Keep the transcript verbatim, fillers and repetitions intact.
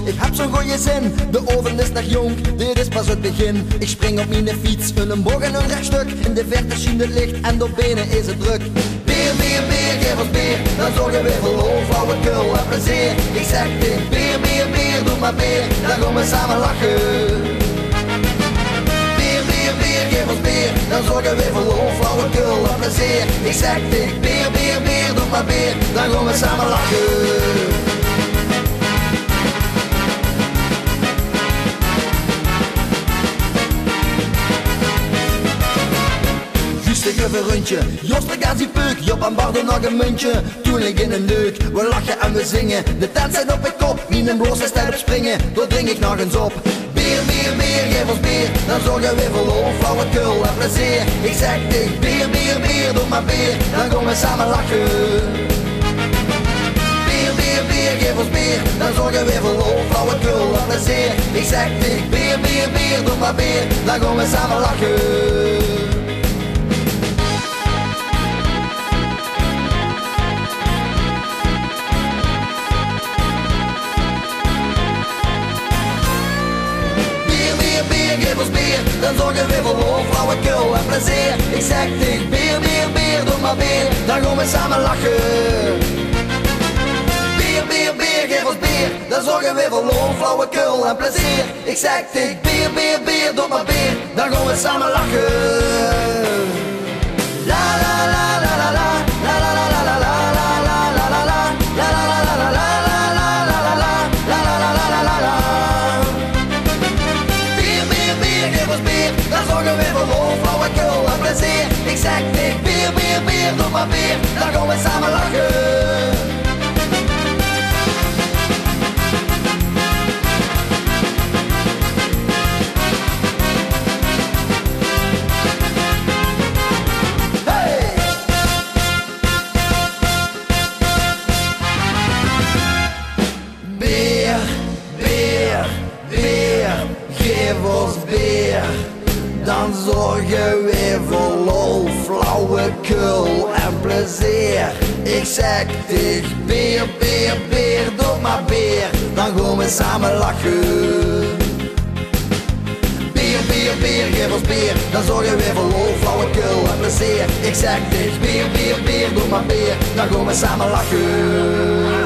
Ich höb zo'n gooje zin, de aovend is nog jónk, dit is pas 't begin. Ich spring op miene fiets, 'ne bóg en 'n rechtstuk. In de verte sjient 't leech en dao binne is 't drök. Beer, beer, beer, gaef ós beer, dan zörge veer veur lol, flauwekul en plezeer. Ich zèk dich: beer, beer, beer, doot mer beer, dan gaon veer same lache. Beer, beer, beer, gaef ós beer, dan zörge veer veur lol, flauwekul en plezeer. Ich zèk dich: beer, beer, beer, doot mer beer, dan gaon veer same lache. Zjus dich effe e rundje, Jos trèk aan zien peuk, Job en Bardo nog e muntje. Toen ligk in 'ne deuk, veer lache en veer zinge. De tent steit op de kop, miene blaoser steit op springe. Dao drink ich nog ins op. Beer, beer, beer, gaef ós beer, dan zörge veer veur lol, flauwekul en plezeer. Ich zèk dich: beer, beer, beer, doot mer beer, dan gaon veer same lache. Beer, beer, beer, gaef ós beer, dan zörge veer veur lol, flauwekul en plezeer. Ich zèk dich: beer, beer, beer, doot mer beer, dan gaon veer same lache. Beer, beer, beer, gaef ós beer, dan zörge veer veur lol, flauwekul en plezeer. Ich zèk dich: beer, beer, beer, doot mer beer, dan gaon veer same lache. Beer, beer, beer, gaef ós beer, dan zörge veer veur lol, flauwekul en plezeer. Ich zèk dich: beer, beer, beer, doot mer beer, dan gaon veer same lache. La, la, la. Beer, beer, beer, gaef ós beer, dan zörge veer veur lol, flauwekul en plezeer. Ich zèk dich: beer, beer, beer, doot mer beer, dan gaon veer same lache. Hey! Beer, beer, beer, gaef ós beer. Dan zörge veer veur lol, flauwekul en plezeer. Ich zèk dich: beer, beer, beer, doot mer beer, dan gaon veer same lache. Beer, beer, beer, gaef ós beer, dan zörge veer veur lol, flauwekul en plezeer. Ich zèk dich: beer, beer, beer, doot mer beer, dan gaon veer same lache.